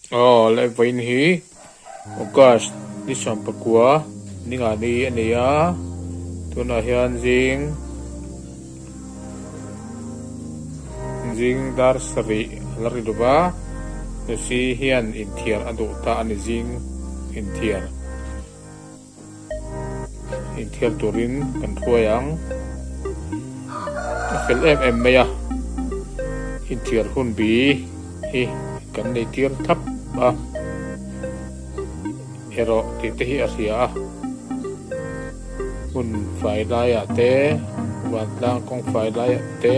Aw le vawiin hi August ni 19 ni nga ni a ni a tunah hian zing zing dar sarih a la ri lo va Lucy hian inthiar a duh ta a ni zing inthiar. Inthiar turin kan hruai ang. A fel em em mai a, inthiar hun bi hi kan nei tir thlap a, erawh tih te hi a hria a, hmun fai laiah te, vantlang kawng fai laiah te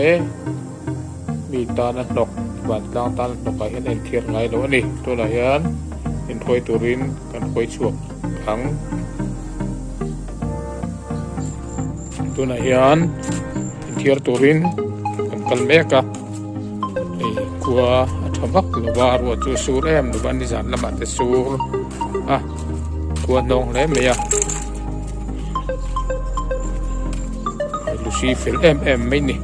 mi tana hnawk, vantlang tana hnawkah hian a inthiar ngai lo a ni. Tunah hian inhruai turin kan hruai chhuak. Ang tunah hian inthiar turin kan kal mek a hei khua a tha vak lo va ruah chu a sur em lo va nizan lamah te sur a khua hnawng hle mai a lusi fel em em mai ni.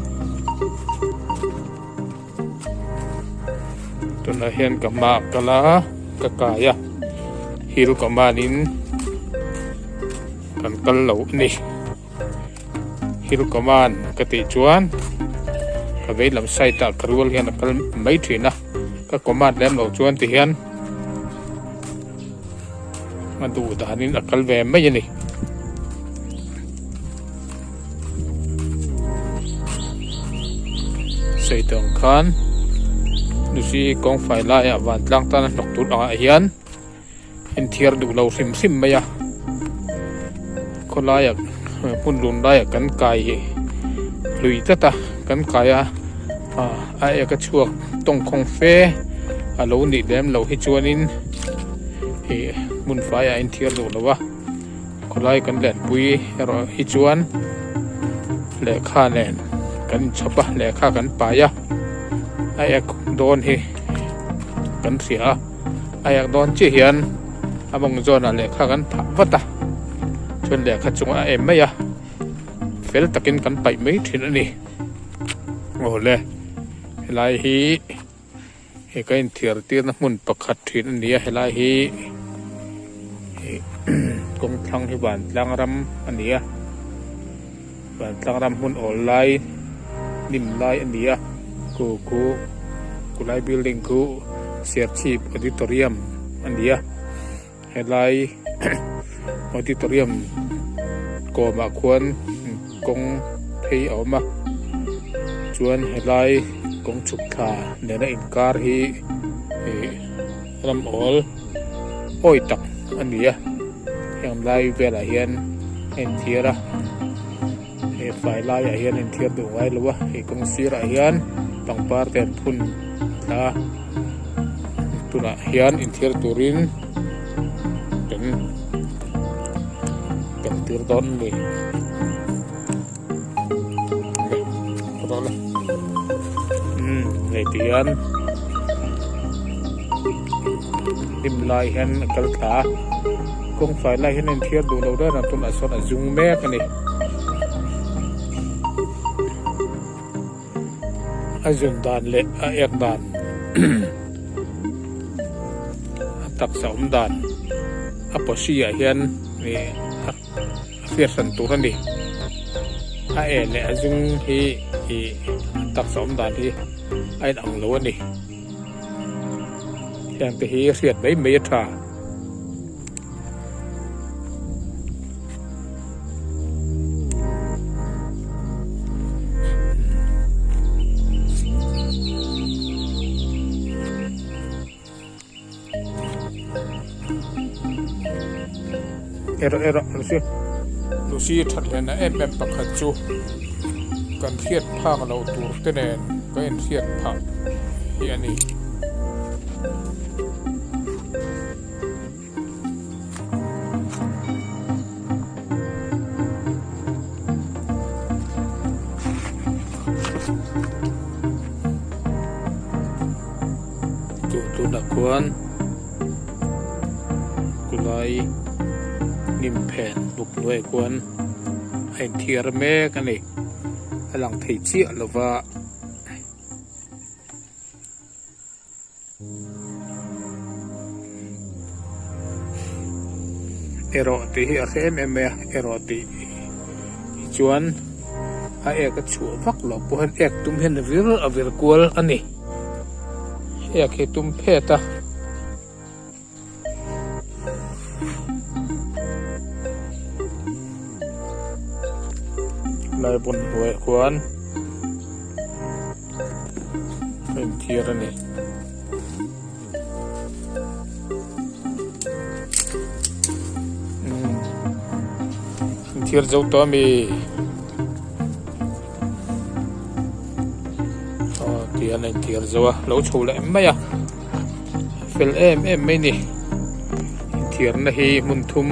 Tunah hian ka hma a kal a ka kai a hill command in kan kal lo a ni hill command ka tih chuan ka vei lam side ah ka rual hian a kal mai thin a ka command lem loh chuan ti hian a duh danin a kal ve mai a ni. Sawi tawh ang khan Lucy kawng fai laiah vantlang tana hnawk tur angah hian inthiar duh lo hrim hrim mai a khawlaiah hmun lun laiah kan kai lui tlat a kan kai a a ek a chhuak tawngkhawng fe a lo nih lem loh hi chuanin ih hmun faiah a inthiar duh lo a. Khawlai kan lenpui erawh hi chuan lehkha nen kan inchhawp a lehkha kan pai a a ek dawn hi kan hria a a ek dawn chiah hian a mawng zawnah lehkha kan phah vat a chuan lehkha chungah a em mai a fel takin kan paih mai thin a ni awle helai hi. He ka inthiar tirna hmun pakhat thin a ni a helai hi ih kawngthlang hi vantlang ram a ni a vantlang ram hmun awl lai hnim lai a ni a khu khu khulai building khu Serchhip auditorium a ni a helai auditorium kawmah khuan kawng phei a awm a chuan helai kawng chhuk thla nena inkar hi ih ram awl awi tak a ni a heng lai velah hian a inthiar a he fai laiah hian a inthiar duh ngai lo a hei kawng sirah hian pangpar te an phun thla a tunah hian inthiar turin kan kan tir dawn a ni umm hei ti hian hnim lai hian a kal thla a kawng fai lai hian a inthiar duh lo reng a tunah sawn a zung mek a ni a zun dan leh a ek dan a taksa awm dan a pawsi ah hian ih a hriat hran tur a ni a eh leh a zung hi ih a taksa awm dan hi a inang lo a ni heng te hi hriat mai mai a tha. Erawh erawh Lucy Lucy that lehna em em pakhat chu kan hriat phak loh tur te nen ka inhriat phah hi a ni. Tunah khuan kulai hnim phen buk hnuaiah khuan a inthiar mek a ni a lang thei chiah lova. Erawh tih hi a hre em em mai a, erawh tih hi chuan a ek a chhuah vak loh pawh hian ek tum hian a vir a vir kual a ni. Ek hi tum phet a. Lai bun hnuaiah khuan a inthiar a ni. Inthiar zo tawh a mi? Aw tihian a inthiar zo a, lo chho leh mai a. Fel em em mai ni. Inthiarna hi hmun thum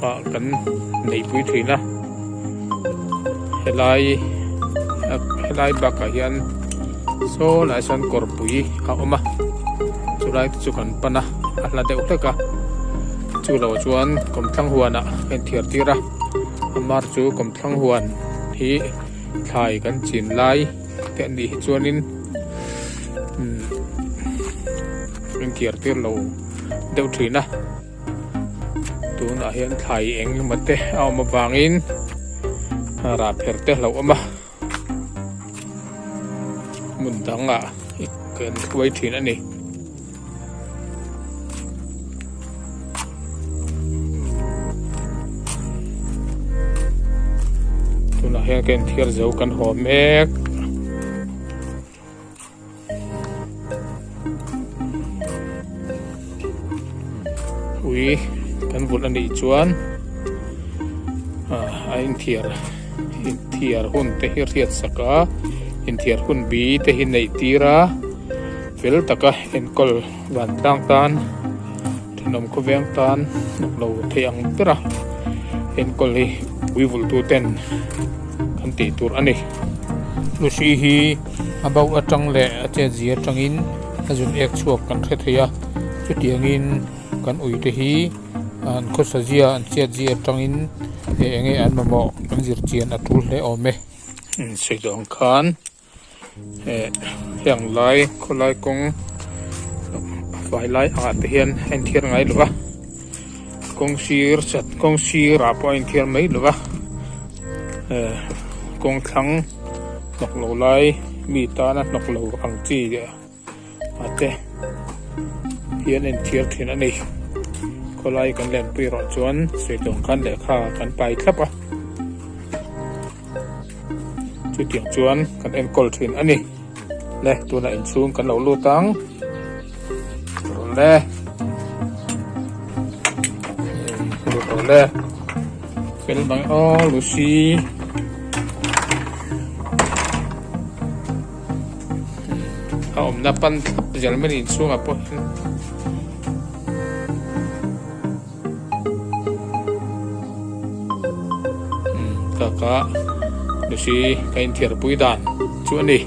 ah kan neihpui thin a. Helai helai bakah hian saw lai sawn kawrpui a awm a chulai te chu kan pan a a hla deuh hlek a chu lo chuan kawmthlang huanah a inthiar tir a a mar chu kawmthlang huan hi thlai kan chin lai te an nih hi chuanin umm inthiar tir lo deuh thin a. Tunah hian thlai eng emaw te a awm avangin rah pher te hlauh awm a hmun dangah kan hruai thin a ni. Tunah hian ka inthiar zo kan haw mek. Ui kan vulh a nih chuan a inthiar inthiar hun te hi hriat sak a inthiar hun bi te hi neih tir a fel taka enkawl vantlang tan thenawm khawveng tan hnawk lo thei ang ber a enkawl hi ui vulh tu ten kan tih tur a ni. Lucy hi a bauh atang leh a chet zia atangin a zun ek chhuak kan hre thei a, chutiangin kan uite hi an khawsa zia an chet zia atangin eng enge an mamawh kan zir chian a tul hle awm e. Sawi duh ang khan eh heng lai khawlai kawng fai lai angah te hian a inthiar ngai lo va kawng sir chat kawng sirah pawh a inthiar mai lo va eh kawng thlang hnawk lo lai mi tana hnawk lo ang chi a te hian a inthiar thin a ni khawlai kan lenpui erawh chuan sawi tawng khan lehkha kan pai thlap a. Chutiang chuan kan enkawl thin a ni. Le, tunah inchhung kan lo lut ang. Rawh le. Lut rawh le. Fel mai aw, Lucy. A awmna pan thlap zel mai inchhungah pawh hian. Kaka Lucy ka inthiarpui dan chu a ni.